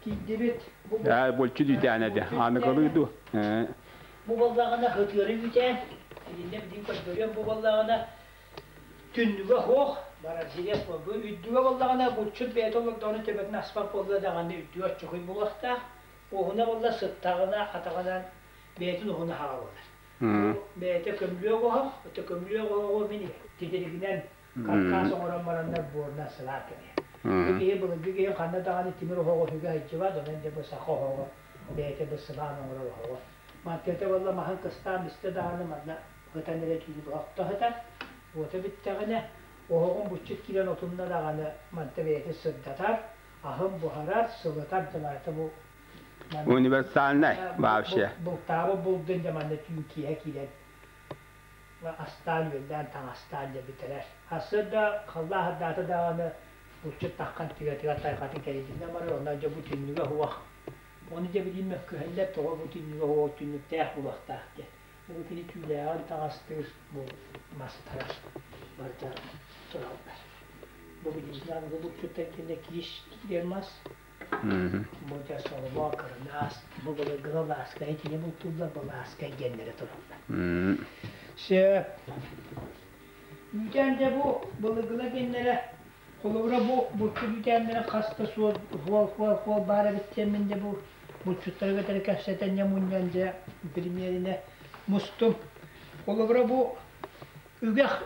Киирдибит. Бу Булчу үүтээнэ де. Аныгылыы ду. Бу боллаҕына хытыары үүтээн. Итиннэ билин көрдөрүөм бу боллаҕына түннүгэ суох барар сириэс бу үрдүгэ боллаҕына булчут бэйэтэ олордоҕуна төбөтүн аспат буолла даҕаны үрдүгэ оччохуй буолуохтаах. Уһуна болла сыттаҕына атаҕынан бэйэтин уһуна хаҕа буолар. Бэйэтэ көмүлүөк оһох, өтө көмүлүөк оһоҕу мин титиригинэн каркаас оҥорон бараннар буорунан сылаа кэбиһэр. Бу киһи былыргы киһи ханна даҕаны тимир оһоҕу үһүгэ сылдьыбат, онон дьэ бу саха оһоҕо бэйэтэ бу сылаан оҥорор оһоҕо. Мантыата буолла маһын кыстаан бистэ даҕаны манна ытан эрэ түүнү быһа сытар. Уота бүттэҕинэ оһоҕун буччут киирэн отунна даҕаны манта бэйэтин сырдатар, аһын буһарар, сылытар да барыта бу Универсальный вообще. Бултаабыт булдун дьэ манна түүн киэһэ киирэн астаан-үөллээн, таҥастаан дьэ бүтэрэр. Сарсыарда халлаа сырдаата даҕаны булчут таххан тыатыгар тайҕатын кэрийдинэ барар, онно дьэ бу түннүгэ суох. Ону дьэ билигин мөккүһэллэр, тоҕо бу түннүгэ суох, түннүктээх буолуохтаах диэн. Бу кини түүлээҕин таҥастыыр бу мастара барыта тураллар. Бу билигин аныгы булчуттар кэннэ киис киирэр мас. Бу дьэ солобоо кырынаас, бу былыргыга лааскайы кини бултууллар, бу лааскай диэннэрэ тураллар. Сөп. Үүтээн дьэ бу былыргыла диэннэрэ, холобура бу булчут үүтээннэрэ хас да суол хуол-хуол-хуол баар эбит диэммин дьэ бу булчуттары кытары кэпсэтэн дьэ мунньан дьэ примеринэ мустум. Холобура бу үгэх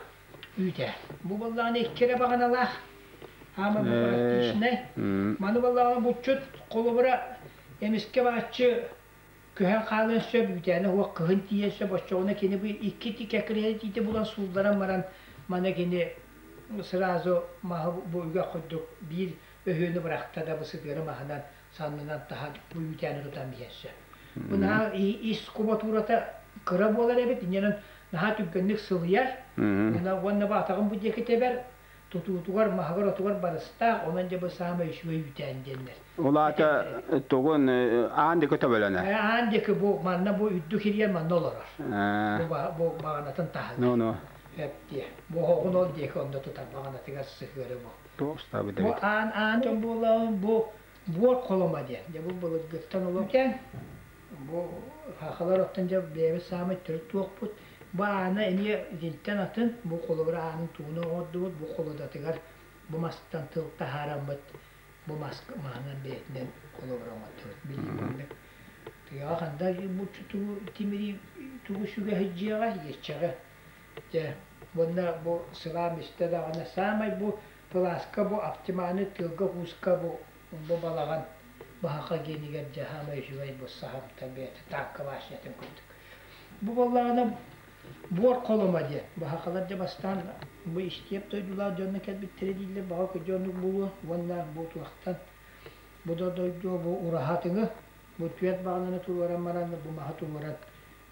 үүтэ. Бу буоллаҕына икки эрэ баҕаналаах. Аама бу практичнай. Маны буоллаҕына булчут холобура эмискэ бааччы көһөн хаалыан сөп, үүтээнэ суох кыһын тиийэн сөп, оччоҕуна кини бу икки кэкириэни тиити булан суулларан баран маны кини сразу маһы бу үгэх курдук биир өһүөнү бырахта да бу сытыары маһынан саннынан таһан бу үүтээни тутан биһиэн сөп. Бу наһаа ис кубатуурата кыра буолар эбит, инньэнэн наһаа түргэнник сылыйар. Уонна бу атаҕын бу диэки тэбэр, тутуутугар, маһыгар-отугар барыстаах, онон дьэ бу саамай үчүгэй үүтээн диэннэр. Ол аата тугун аан диэки төбөлөнө? Аан диэки бу манна бу үрдүк ириэн манна олорор. Бу баҕанатын таһыгар. Ну, ну. Эптиэ. Бу оһоҕун ол диэки онно тутар баҕанатыгар сыһыары бу. Туох Бу аан аан дьон буоллаҕын бу буор холомо диэн. Дьэ бу былыргыттан олох бу сахалар оттон дьэ бэйэбит саамай төрүт туохпут. Бу аана эмиэ итинтэн атын, бу холобур аанын тууну оҥордубут, бу холодатыгар бу мастан тыл таһаараммыт, бу мас маһынан бэйэтинэн холобур оҥордубут. Билигин маннык тыаҕа ханда буччу тугу тимири тугу сүгэ сылдьыаҕа, иэччэҕэ. Дьэ, уонна бу сылаам истэ даҕаны саамай бу кылааска бу оптимальный тыалга-кууска бу бу балаҕан баһаха гиэнигэр дьэ саамай үчүгэй бу саһамта бэйэтэ таакка башнятын курдук. Бу буоллаҕына буор холомо диэн баһахалар дьэ бастаан бу истиэп дойдулаах дьонно кэлбиттэрэ дииллэр баҕа кырдьа оннук буолуо уонна бу туохтан бу да дойду бу ураһатыҥы бу түөрт баҕананы туруоран баран бу маһы туруоран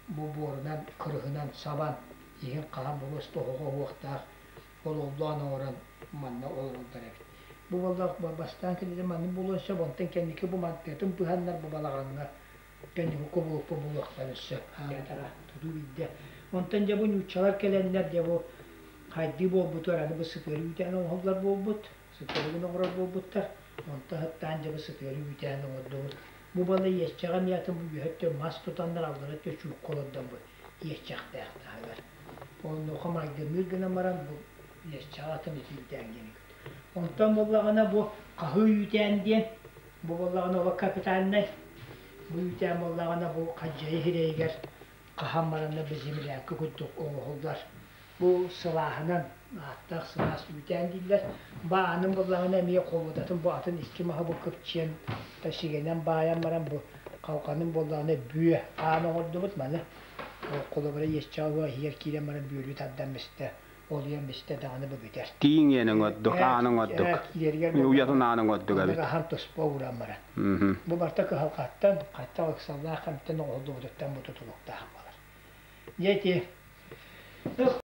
бу буорунан кырыһынан сабан иһин хаһан буруоста оһоҕо уохтаах ололлоон оҥорон манна олороллор эбит. Бу буоллах бастаан кэлиитэ маннык буолуон сөп, онтон кэнники бу мантыатын быһаннар бу балаҕаҥҥа кэнники кубулуппу булуохтарын сөп. Аатара тутуу биирдэ. Онтон дьэ бу нууччалар кэлэннэр дьэ бу хайдыы буолбутугар аны бу сытыары үүтээн оҥоһуллар буолбут, сытыарыгын оҥорор буолбуттар. Онтон сыттаан дьэ бу сытыары үүтээн оҥордубут. Бу бала иэсчэҕэ эмиэ атын бу үөһэ мас тутаннар аллара өттө чуукка олордон бу иэсчэхтээх таһыгар. Онуоха майгынныыр гынан баран бу иэсчэҕэ атын ити үүтээн диэн Онтон буоллаҕына бу хаһыы үүтээн диэн, бу буоллаҕына олох капитальнай, бу үүтээн буоллаҕына бу хадьайы сирэйигэр хаһан баранна бу землянка курдук оҥоһуллар. Бу сылааһынан ааттаах сылаас үүтээн дииллэр. Баанын буоллаҕына эмиэ холуодатын бу атын икки маһы бу кыпчыйан сигэнэн баайан баран бу халҕанын буоллаҕына бүө хаан оҥордубут маны холобура иэсчэҕэ иһигэр киирэн баран бүөлүү тардан бистэ олуйан бистэ даҕаны бу бүтэр. Тииҥ иэнэ оҥордук, аан оҥордук. Уйатын аан оҥордук эбит. Аһан туспа ууран баран. Бу барыта кыһалҕаттан, хаттах ыксаллаах кэмтэн оҥоһуллубутуттан бу тутулуктаах буолар. Дьэ ити.